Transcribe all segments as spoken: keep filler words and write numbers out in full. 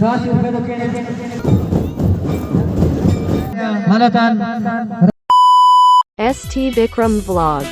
ᱫᱚᱥ ᱨᱩᱯᱤᱭᱟ ᱫᱚ ᱠᱮᱱ ᱢᱟᱱᱚᱛᱟᱱ S T Bikram Vlog.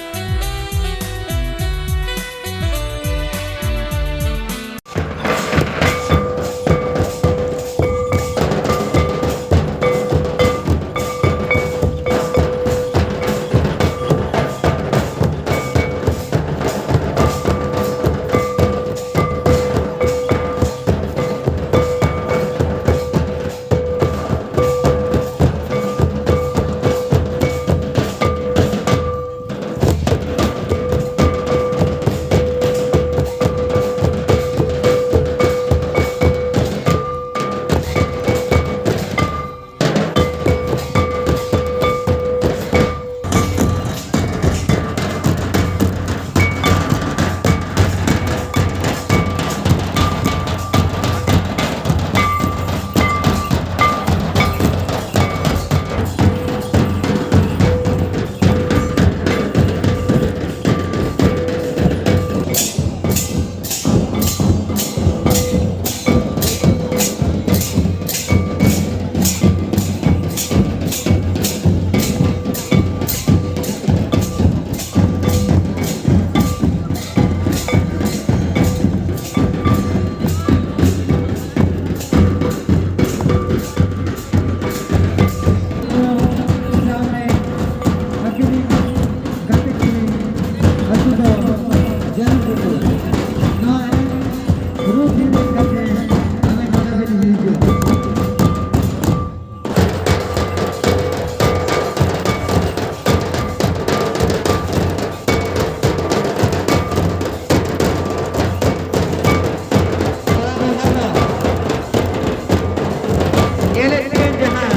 ᱧᱮᱞᱮᱫ ᱯᱮ ᱡᱟᱦᱟᱸ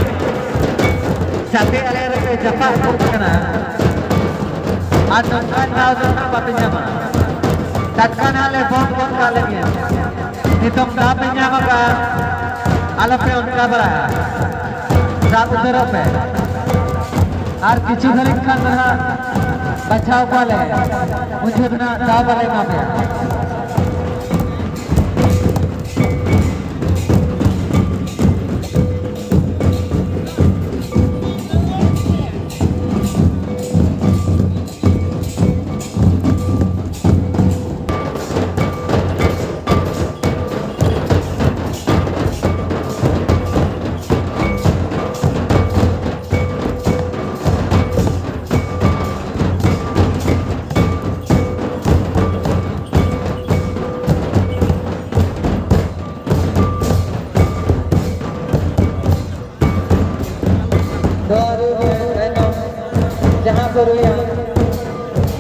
ᱥᱟᱛᱮ ᱟᱞᱮ ᱨᱮᱯᱮ ᱡᱟᱯᱟᱜ ᱠᱚᱜ ᱠᱟᱱᱟ, ᱟᱨ ᱱᱚᱝᱠᱟᱱ ᱫᱟᱣ ᱫᱚ ᱱᱟᱜ ᱵᱟᱯᱮ ᱧᱟᱢᱟ᱾ ᱴᱟᱴᱠᱟ ᱱᱟᱜ ᱞᱮ ᱵᱚᱱᱫ ᱜᱚᱫ ᱠᱟᱜ ᱞᱟᱹᱜᱤᱫ᱾ ᱱᱤᱛᱚᱝ ᱫᱟᱣ ᱯᱮ ᱧᱟᱢ ᱟᱠᱟᱫᱼᱟ, ᱟᱞᱚᱯᱮ ᱚᱱᱠᱟ ᱵᱟᱲᱟᱜᱼᱟ, ᱥᱟᱵ ᱩᱛᱟᱹᱨᱚᱜ ᱯᱮ᱾ ᱟᱨ ᱠᱤᱪᱷᱩ ᱜᱷᱟᱹᱲᱤᱡ ᱠᱷᱟᱱ ᱫᱚ ᱱᱟᱜ ᱵᱟᱪᱷᱟᱣ ᱠᱚᱣᱟᱞᱮ, ᱩᱱ ᱡᱚᱦᱚᱜ ᱫᱚ ᱱᱟᱜ ᱫᱟᱣ ᱵᱟᱞᱮ ᱮᱢᱟ ᱯᱮᱭᱟ᱾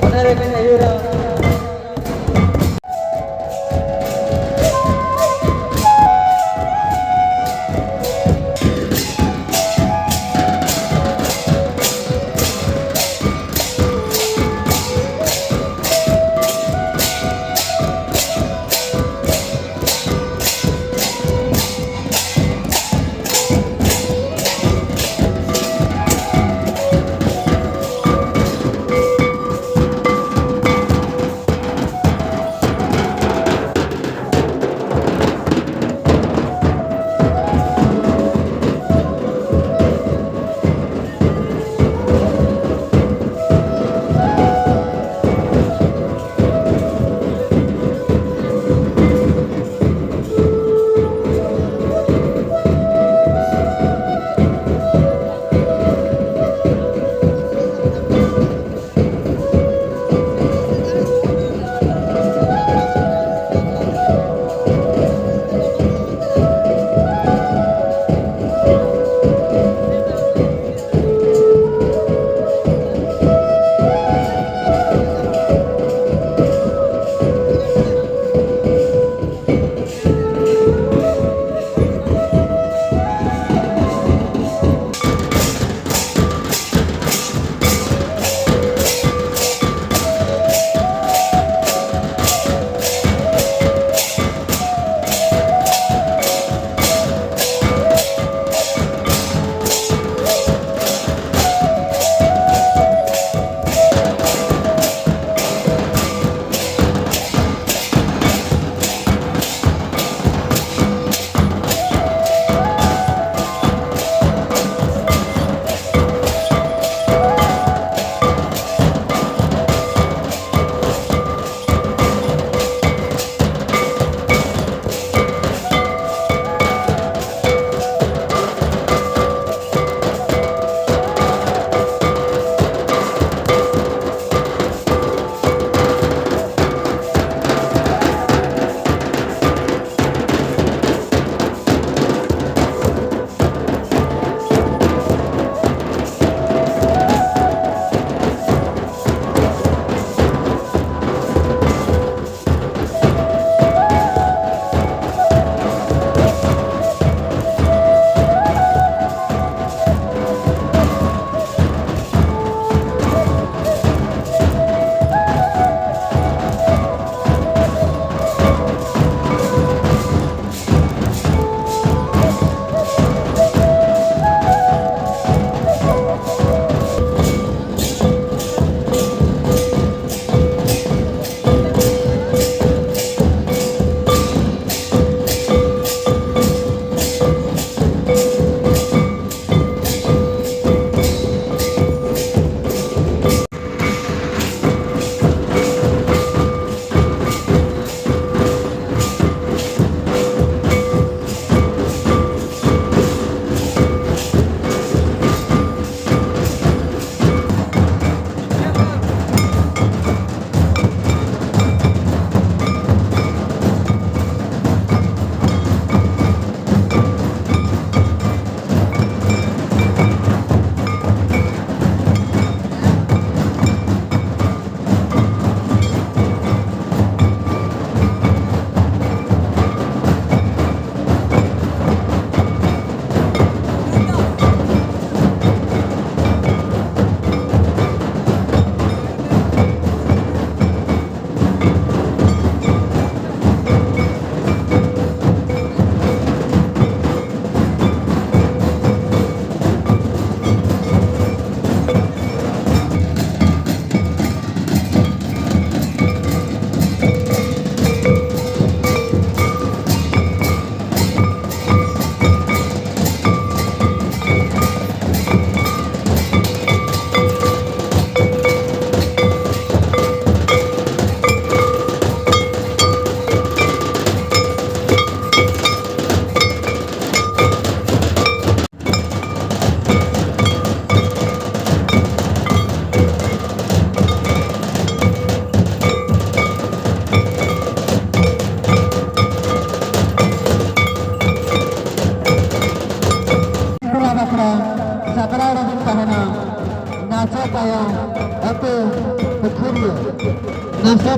ᱚᱱᱟ ᱨᱮᱵᱤᱱ ᱟᱹᱭᱩᱨᱟ᱾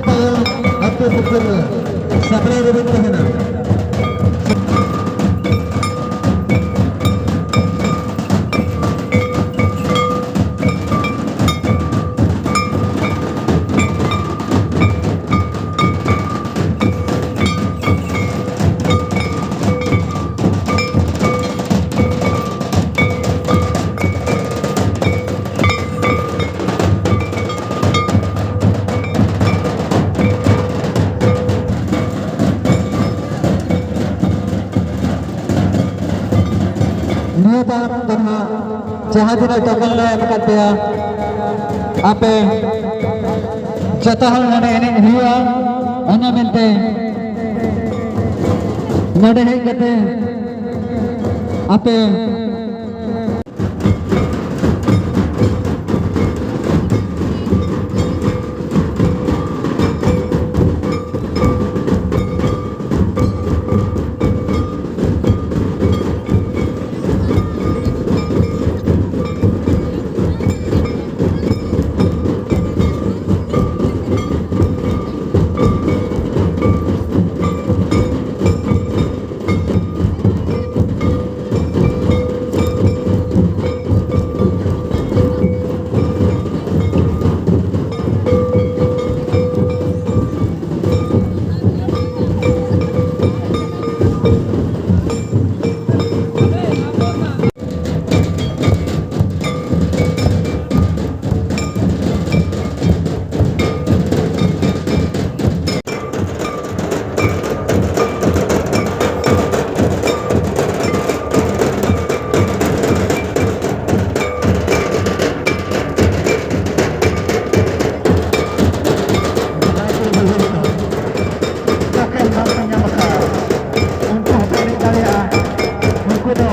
ᱯᱟᱭᱟ ᱟᱹᱛᱩ ᱥᱩᱯᱩᱨ ᱨᱮ ᱥᱟᱯᱲᱟᱣ ᱨᱮᱵᱚᱱ ᱛᱟᱦᱮᱱᱟ᱾ ᱱᱤᱭᱟᱹ ᱛᱟᱭᱚᱢ ᱫᱚ ᱱᱟᱦᱟᱜ ᱡᱟᱦᱟᱸ ᱛᱤᱱᱟᱹᱜ ᱴᱳᱠᱚᱱ ᱞᱮ ᱮᱢ ᱟᱠᱟᱫ ᱯᱮᱭᱟ, ᱟᱯᱮ ᱡᱚᱛᱚ ᱦᱚᱲ ᱱᱚᱰᱮ ᱮᱱᱮᱡ ᱦᱩᱭᱩᱜᱼᱟ᱾ ᱚᱱᱟ ᱢᱮᱱᱛᱮ ᱱᱚᱰᱮ ᱦᱮᱡ ᱠᱟᱛᱮ ᱟᱯᱮ ᱡᱟᱦᱟᱸᱭ ᱠᱚ ᱵᱟᱹᱭᱦᱟᱹᱲ ᱠᱚ ᱡᱟᱦᱟᱸᱭ ᱫᱟᱣ ᱠᱚ ᱧᱟᱢ ᱟᱠᱟᱫ, ᱩᱱᱠᱩ ᱦᱚᱸᱠᱚ ᱮᱱᱮᱡ ᱫᱟᱲᱮᱭᱟᱜᱼᱟ᱾ ᱩᱱᱠᱩ ᱫᱚ